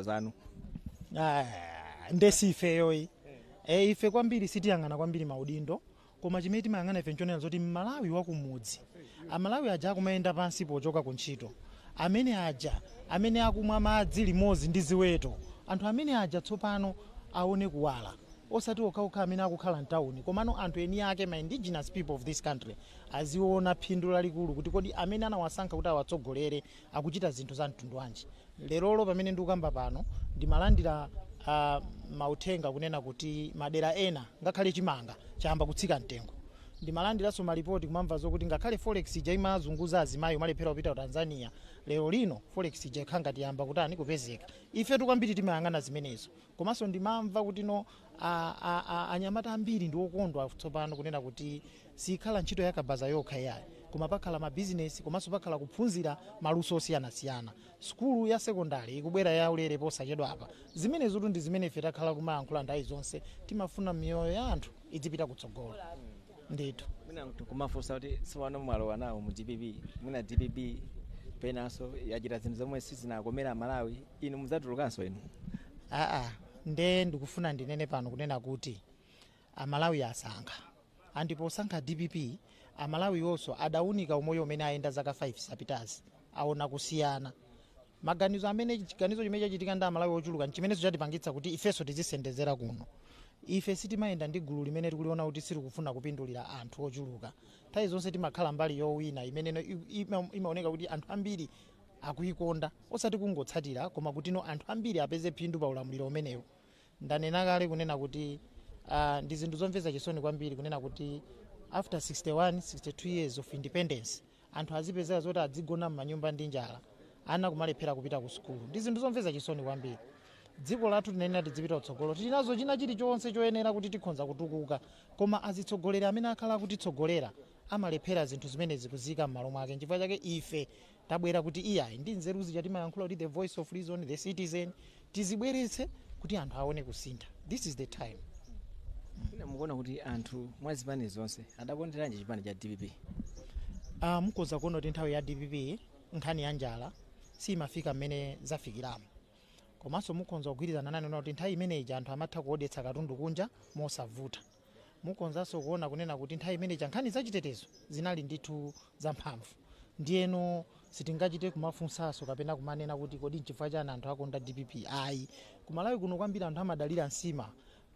zanu. Ah, ndesi ifeyoyi e, ife kwambiri sitiyang'ana kwambiri maudindo, koma chimene timayang'ana ife nchonena zoti Mmalawi wakumudzi, Amalawi aja akumayenda pansi pochoka ku ntchito, amene aja amene akumwa madzi limodzi ndi ziweto, anthu amene aja tsopano aone kuwala, osati okhaokha amene akukhala mtawuni, komano anthu eni ake, ma indigenous people of this country, aziona phindu lalikulu kuti kodi amene anawasankha kuti awatsogolere akuchita zinthu za mtundu wanji. Lerolo pamene ndikukamba pano, ndimalandira mauthenga kunena kuti madera ena ngakhale chimanga chayamba kutsika mtengo. Ndimalandiranso malipoti kumamva zokuti ngakhale forex ija imazunguza azimayi, umalephera kupita ku Tanzania, lero lino forex ija ikhala ngati yamba kutani, kupezeka. Ife kwambiri timayang'ana zimenezo. Komanso ndimamva kuti no anyamata ambiri ndi okondwa tsopano kunena kuti sikhala ntchito yakabaza yokha iyayi, koma pakhala mabizinesi, komanso pakhala kuphunzira maluso osiyanasiyana. Sukulu ya sekondari ikubwera yaulere posachedwa apa. Zimenezotu ndi zimene ife takhala kumayankhula nthawi zonse. Timafuna miyoyo ya anthu idzipita kutsogolo ndithu. Mwina kumafunsa kuti tsopano mwalowa nawo mu DPP, mwina DPP penanso yachita zinthu zomwe sizinakomera Malawi, inu mudzatulukanso inu? Aa, nde ndikufuna ndinene pano kunena kuti Amalawi asankha, andipo osankha DPP. Amalawi onso adaunika umoyo umene ayenda zaka 5 zapitazi, aona kusiyana maganizo amene chiganizo chimene chachitika ndi Amalawi ochuluka nchimenenso chatipangitsa kuti ifenso tizisendezera kuno. Ife sitimayenda ndi gulu limene tikuliona kuti silikufuna kupindulira anthu ochuluka. Nthawi zonse timakhala mbali yowina imene imaoneka kuti anthu ambiri akuikonda, osati kungotsatira, koma kuti no anthu ambiri apeze phindu pa ulamuliro umenewu. Ndanena kale kunena kuti ndi zinthu zomvetsa chisoni kwambiri kunena kuti after 61 62 years of independence, anthu azipezeka zoti adzigona m'manyumba ndi njala, ana kumalephera kupita ku sukulu. Ndi zinthu zomvetsa chisoni kwambiri. Dziko lathu tinenera tidzipita kutsogolo, tili nazo china chilichonse choyenera kuti tikhonza kutukuka, koma azitsogoleri amene akhala akutitsogolera amalephera zinthu zimenezi kuzika m'malo mwake. Nchifukwa chake ife tabwera kuti iyayi, ndi nzeru zija timayankhula kuti the voice of reason, the citizen, tizibweretse kuti anthu aone kusintha. This is the time. Mwina mukuona kuti anthu mwa zipani zonse adakonderanji chipani cha DPP? Mukhoza kuona kuti nthawi ya DPP nkhani ya njala simafika mmene zafikiramo. Komanso mukhoza kugwirizana nane kuti nthawi imeneyi anthu amatha kuodetsa katundu kunja mosavuta. Mukhozanso kuona kunena kuti nthawi imeneyi nkhani zachitetezo zinali ndithu zamphamvu. Ndiyeno sitingachite kumafunsanso kapena kumanena kuti kodi nchifukwa chani anthu akonda DPP. Ayi, Kumalawi kuno kwambiri anthu amadalira nsima.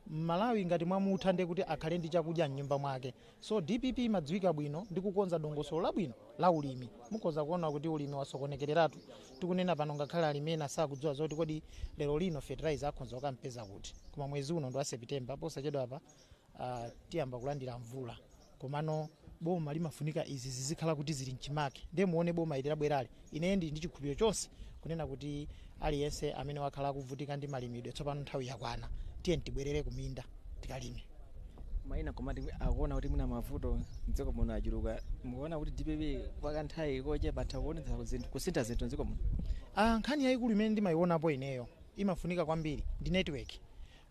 Mmalawi ngati mwamutha, ndiye kuti akhale ndi chakudya mnyumba mwake. So DPP imadziwika bwino ndi kukonza dongosolo labwino la ulimi. Mukhoza kuona kuti ulimi wasokonekereratu tikunena pano, ngakhale alimi ena sakudziwa zoti kodi lero lino fertilizer akhoza kukampeza kuti. Koma mwezi uno ndi wa September, posachedwa apa tiyamba kulandira mvula. Komano boma limafunika izi zizikhala kuti zili mchimake. Ndiye muone boma ili labwerali, ine ndi ndi chikhulupiriro chonse kunena kuti aliyense amene wakhala akuvutika ndi malimidwe, tsopano nthawi yakwana, tiye tibwerere kuminda tikalime. Mayina komati akuona kuti mwina mavuto mdziko muno achuluka, mukuona kuti DPP kwa kanthawi kochepa atha kuonetsa zinthu, kusintha zinthu mdziko muno? Ah, nkhani yayikulu imene ndimayionapo ineyo imafunika kwambiri ndi network.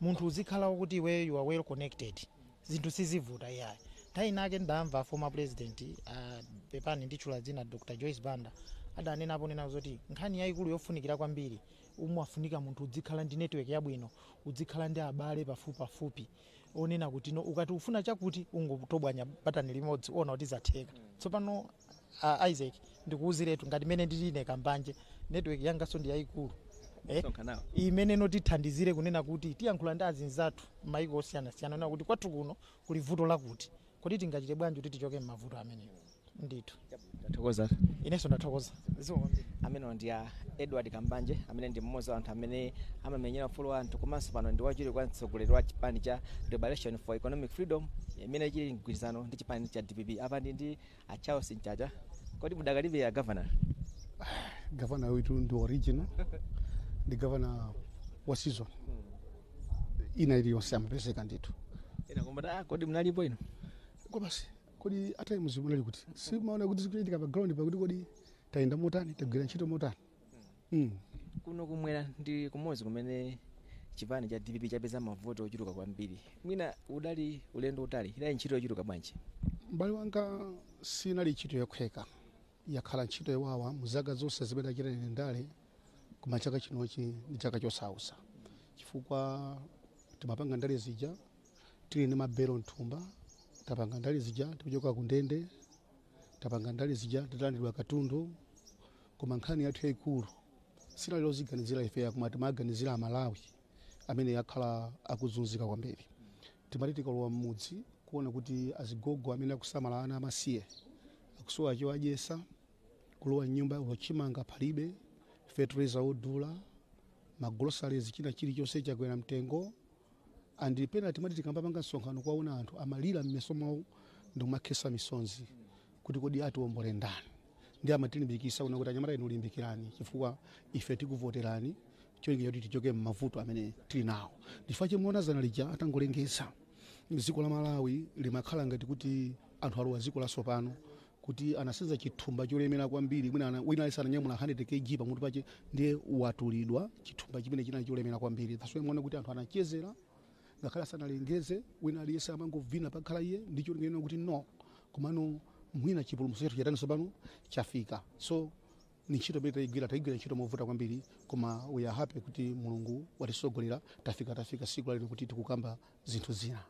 Munthu uzikhala kuti iwe you are well connected, zinthu sizivuta iyayi. Nthawi inake ndamva former president, pepani nditchula dzina, Dr Joyce Banda, adanenapo nena zoti nkhani yayikulu yofunikira kwambiri umafunika munthu uzikhala ndi network yabwino, uzikhala ndi abale pafupi pafupi, onena kuti no ukati ufuna chakuti ungotobwanya batani limodzi, ona kuti zatheka. Tsopano Isaac, ndikuwuziretu ngati mene ndili ine Kambanje, network yangaso ndi yayikulu, eh? Sonkha nawo. Imene notithandizire kunena kuti tiyankhula ndi azinzathu m'mayiko osiyanasiyana, onena kuti kwathu kuno kuli vuto lakuti, kodi tingachite bwanji kuti tichoke m'mavuto amenewo ndithu. Tathokoza. Inenso ndathokoza, zikomo kwambiri. Amenewo ndi a Edward Kambanje, amene ndi mmodzi wa anthu amene amamenyera ufulu wa anthu, komanso pano ndi wachiwiri kwa mtsogoleri wa chipani cha Liberation for Economic Freedom imene chili mgwirizano ndi chipani cha DPP. Apa ndi a Charles Mchacha. Kodi mudakalibe ya governor? Gavana wetu ndi original, ndi gavana wa season ina iliyonse, amapezeka ndithu. Ena kumati, ah, kodi munalipo ino? Kwa basi, kodi a Times munali kuti? Simaona kuti zikuchitika pa ground pakuti kodi tayenda motani, tagwira ntchito motani? Kuno kumwera ndi kumodzi kumene chipani cha DPP chapeza mavuto ochuluka kwambiri. Mwina udali ulendo utali, idali ntchito yochuluka bwanji? M'bale wanga, sinali ntchito yokhweka, yakhala ntchito yowawa mu zaka zonse zimene achita ine ndale. Koma chaka chinochi ndi chaka chosausa, chifukwa timapanga ndale zija tili ndi mabelo mthumba. Tapanga ndale zija tikuchoka ku ndende, tapanga ndale zija titalandidwa katundu. Koma nkhani yathu yayikulu sinali loziganizira ifeya, koma timaganizira Amalawi amene akhala akuzunzika kwambiri. Timati tikalowa mmudzi kuona kuti azigogo amene akusamala ana amasiye akusowa chowadyesa, kulowa mnyumba lochimanga palibe, fertilizer wodula, ma groceries, china chilichonse chakwera mtengo. And pena timati tikambapanga msonkhano, kwaona anthu amalira m'maso mwawo ndikumakhesa misonzi kuti kodi atiwombole ndani? Ndi amatilimbikisa kuna kuti, "Anyamata inu, limbikirani, chifukwa ife tikuvoterani cholinga choti tichoke m'mavuto amene tili nawo." Ndifukwa chimuona zana lija atangolengeza, dziko la Malawi limakhala ngati kuti anthu alowa dziko latsopano, kuti anasenza chithumba cholemera kwambiri. Mwina wina aliyense ananyamula 100 kg pamutu pache, ndiye watulidwa chithumba chimene chinali cholemera kwambiri. That's why muona kuti anthu anachezera ngakhale asanalengeze, wina aliyense amangovina pakhala iye ndi cholinga kuti no, komano mwina chipulumutso chathu chatani tsopano chafika. So ni ntchito imene tayigwira, tayigwira ntchito movuta kwambiri, koma we are happy kuti Mulungu watisogolera, tafika siku lalino kuti tikukamba zinthu zina.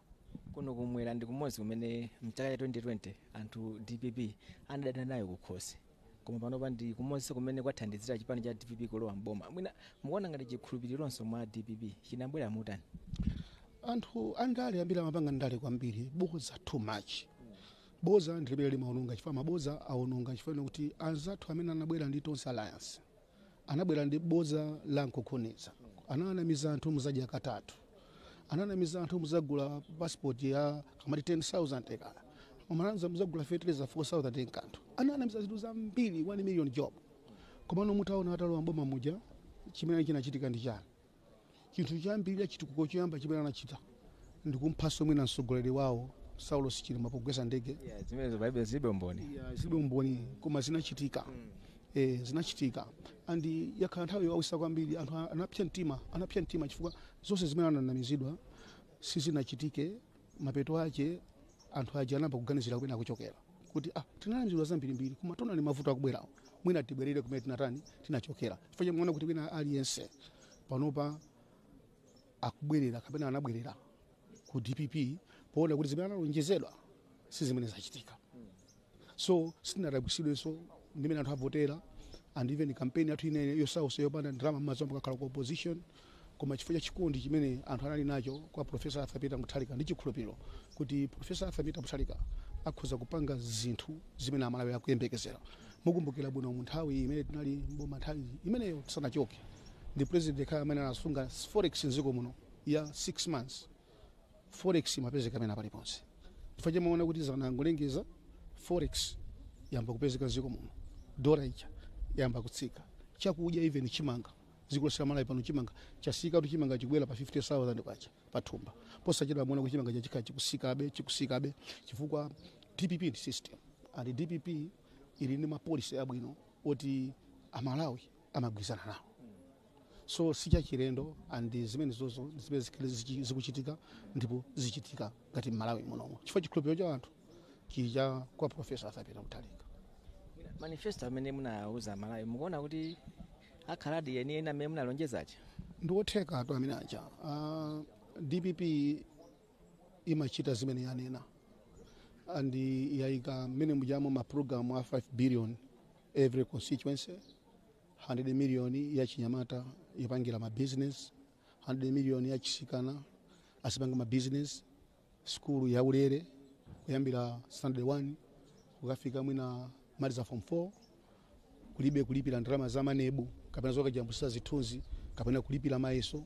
Kuno kumwera ndi kumodzi kumene mchaka cha 2020 anthu DPP anadana nayo kukhosi, koma panopa ndi kumodzi kumene kwathandizira chipani cha DPP kulowa mboma. Mwina mukuona ngati chikhulupirironso mwa DPP chinabwera mutani? Anthu andale ambiri amapanga ndale kwambiri, boza too much. Boza ndi limene limaononga, chifukwa maboza aononga, chifukwa kuti anzathu amene anabwera ndi Tonse Alliance anabwera ndi boza la nkukhoniza. Ananamiza anthu muzadya katatu, ananamiza anthu muzagula passport ya kamati 10,000 kala, amanamiza muzagula fertilizer 4000 nkanthu, ananamiza zinthu zambiri, 1 million job. Komano mutaona atalowa mboma muja, chimene chinachitika ndi chani? Chinthu chambiri, chitukuko choyamba chimene anachita ndikumphaso mwina mtsogoleri wawo Saulos Chilima pogwesa ndege. Yeah, zimenezo palibe, zilibe umboni. Yeah, zilibe umboni, koma zinachitika. Zinachitika and yakhala nthawi yowawisa kwambiri. Anthu anapsa mtima, anapsa mtima chifukwa zonse zimene ananamizidwa sizinachitike. Mapeto ache anthu aja anayamba kuganizira kumene akuchokera kuti, "Ah, tinanamizidwa zambirimbiri, koma tonani mavuto akubwerawo, mwina tibwerere kumene tinatani, tinachokera." Chifukwa chamuona kuti wina aliyense panopa akubwerera kapena anabwerera ku DPP poona kuti zimene analonjezedwa si zimene zachitika. So sitinadabwisidwenso ndimene anthu avotera. And even campaign yathu inene yosausa, yopanda ndalama m'mazombo, kakhala ku opposition, koma chifukwa cha chikondi chimene anthu anali nacho kwa Professor Arthur Peter Mutharika ndi chikhulupiriro kuti Professor Arthur Peter Mutharika akhoza kupanga zinthu zimene Amalawi akuyembekezera. Mukumbukira bwino, mu nthawi imene tinali mboma, nthawi imeneyo tisanachoke, ndi president khala amene anasunga forex mdziko muno ya 6 months. Forex imapezeka amene paliponse. Chifukwa chamaona kuti zanangolengeza, forex yamba kupezeka mdziko muno, dola ija yamba kutsika, chakudya, even chimanga, dziko lonse la Malawi pano chimanga chasika kuti chimanga chikubwera pa 50,000 kwacha pathumba. Posachedwa muona kuti chimanga chachikhala chikusikabe, chikusikabe, chifukwa DPP ndi system and DPP ili ndi ma policy abwino oti Amalawi amagwirizana nawo. So sichachilendo and zimene zozo zimene zikhale zikuchitika ndipo zichitika ngati Mmalawi munomo, chifukwa chikhulupiriro cha anthu chili cha kwa Professor Arthur Peter Mutharika. Manifesto amene munawuza Malawi, mukuona kuti akhaladi enieni amene munalonjezacha? Ndiwotheka atu amene aja. DPP imachita zimene yanena and yayika mmene mujamo ma program a 5 billion every constituency, 100 million ya chinyamata yopangira ma business, 100 million ya chisikana asipanga ma business, skulu ya ulere kuyambira standard 1 kukafika mwina maliza form 4, kulibe kulipira ndalama za MANEB kapena zokajambulisa zithunzi kapena kulipira mayeso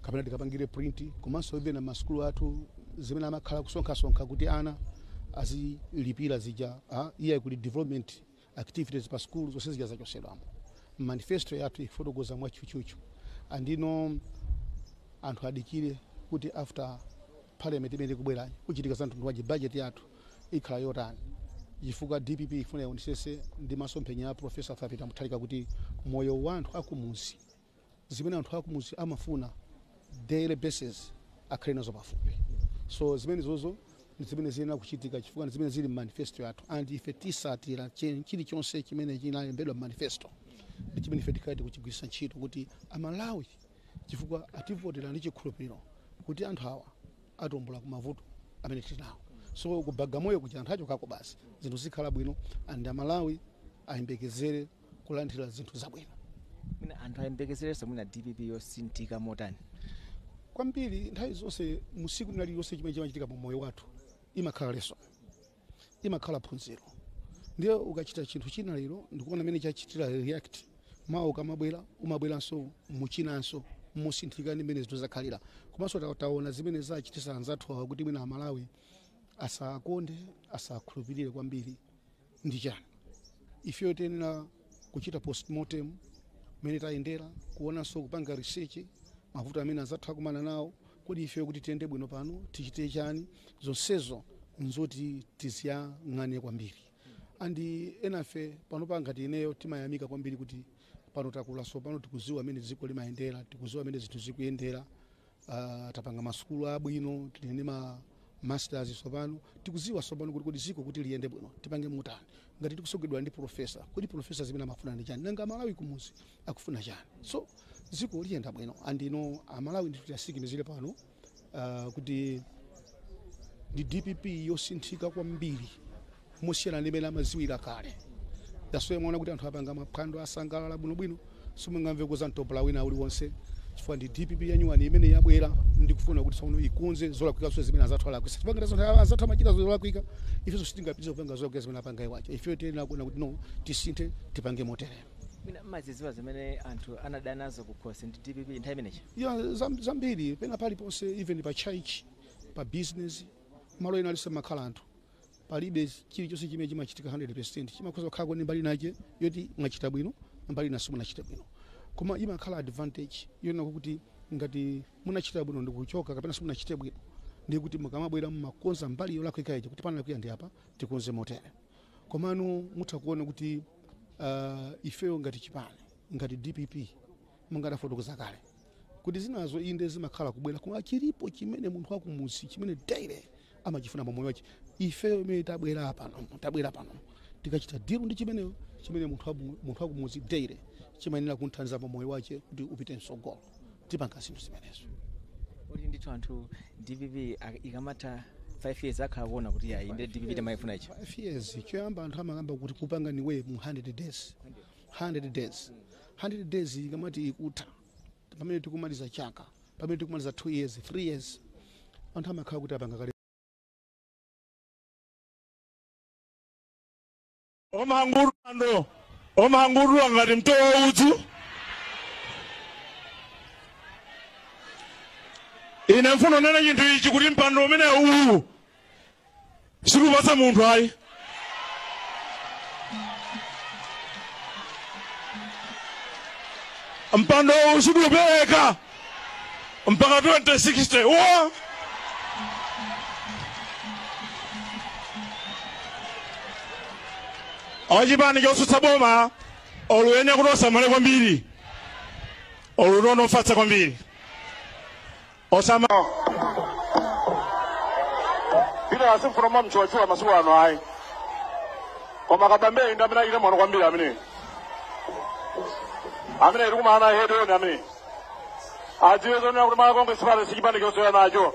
kapena tikapangire print. Komanso even masukulu athu zimene amakhala kusonkhasonkha kuti ana azilipira zija, iye kuli development activities pa skulu, zonse zija zachosedwamo. Manifesto yathu ifotokoza mwatchutchutchu. Andino anthu adikire kuti after parliament imene ikubwerayi kuchitika za mtundu waji, budget yathu ikhala yotani, chifukwa DPP ifuna ionesese ndi masomphenya a Professor Arthur Peter Mutharika kuti moyo wa anthu akumuzi, zimene anthu akumuzi amafuna daily basis, akhale nazo pafupi. So zimene zozo ndi zimene ziyenera kuchitika, chifukwa ndi zimene zili manifesto yathu and ife tisatira chilichonse chimene chinalembedwa manifesto. Ndi chimene ife tikati kuchigwiritsa ntchito kuti Amalawi, chifukwa ativotera ndi chikhulupiriro kuti anthu awa atiwombola ku mavuto amene tili nawo. So ku Bagamoyo kuja anthu achokako basi, zinthu zikhala bwino, and Amalawi ayembekezere kulandira zinthu zabwino. Mwina anthu ayembekezerenso mwina DPP yosinthika motani? Kwambiri. Nthawi zonse, musiku lililonse, chimene chimachitika mu moyo wathu imakhala lesson, imakhala phunziro. Ndiye ukachita chinthu china lero ndikuona mmene chachitira react, mawa ukamabwera umabweranso muchinanso musinthika ndi mmene zinthu zakhalira. Komanso taona zimene zachitisa anzathu awa kuti mwina Amalawi asakonde, asakhulupirire kwambiri ndi chani. Ifeyo tiyenera kuchita postmortem mmene tayendera, kuonanso, kupanga research mavuto amene anzathu akumana nawo, kuti ifeyo kuti tiyende bwino pano tichite chani. Zonsezo nzoti tiziyang'ane kwambiri. And enafe pano ngati ineyo timayamika kwambiri kuti pano takulaso, pano tikuziwa amene dziko limayendera, tikuziwa amene zinthu zikuyendera. Tapanga masukulu abwino, tili ndi ma masters. Sopano tikuziwa sopano kuti kodi dziko kuti liyende bwino tipange mutani. Ngati tikusogedwa ndi professor, kodi professor zimene amafuna ndi chani? Nanga Amalawi kumuzi akufuna chani? So dziko liyenda bwino. And ino Amalawi ndithu tiasikimizire pano kuti ndi DPP yosinthika kwambiri mosiyana ndi imene amaziwira kale. That's why mwaona kuti anthu apanga maphwando, asangalala bwinobwino, simungamve kuza mtopola wina uliwonse, chifukwa ndi DPP yanyuwani imene yabwera ndikufuna kuti tsono ikonze zolakwika zonse zimene anzathu alakwisa. Chifukwa ngati anzathu amachita zolakwika, ifenso sitingapitirize kupanga zolakwika zimene apanga iwacho. Ife tiyenera kuona kuti no, tisinthe, tipange motere. Mwina mmazidziwa zimene anthu anadana nazo kukhosi ndi DPP nthawi imeneyi? Ya, zambiri. Pena paliponse, even pa church, pa business, malo ena alinso makhala anthu, palibe chilichonse chimene chimachitika 100%. Chimakhoza kukhala ndi mbali nake yoti mwachita bwino, mbali inaso munachita bwino, koma imakhala advantage yonena kuti ngati munachita bwino ndikuchoka kapena simunachite bwino, ndiye kuti mukamabwera mumakonza mbali yolakwika ija, kuti panalakwika ndi apa, tikonze motere. Komano mutha kuona kuti ifeyo ngati chipani, ngati DPP, mungadafotokoza kale kuti zinazo inde zimakhala kubwera, koma chilipo chimene munthu wakumuzi chimene daily amachifuna pamoyo wake. Ifeyo imene tabwera pano, tabwera pano tikachita deal ndi chimeneyo, chimene munthu wakumuzi daily chimayenera kunthandiza pamoyo wake kuti upite msogolo, tipanga zinthu zimenezo. Kuti ndithu anthu DPP ikamatha 5 years akhala kuona kuti ya, inde, DPP timayifuna ichi. 5 years, choyamba anthu amakamba kuti kupanga niwe mu 100 days, 100 days, 100 days ikamati ikutha, pamene tikumaliza chaka, pamene tikumaliza 2 years, 3 years, anthu amakhala kuti apanga kale. Omangurando omangurwa ngati mtowo wa udzu. Ine mfuno nene chinthu ichi, kuti mpando umene uwu sikupatsa munthu ayi. Mpando uwu sikupereka mpaka 2060 uwo. Achipani chotsutsa boma oluyenya kuti osamale kwambiri, olutono ofatsa kwambiri, osama. Ine asimfuna mwa mchiwachiwa masiku ano ayi, koma Kabambeyi ndi amene achite mwano kwambiri, amene tikumaana hedoni, amene adziwe zonena kuti Malawi Congress Party sichipani chosewera nacho.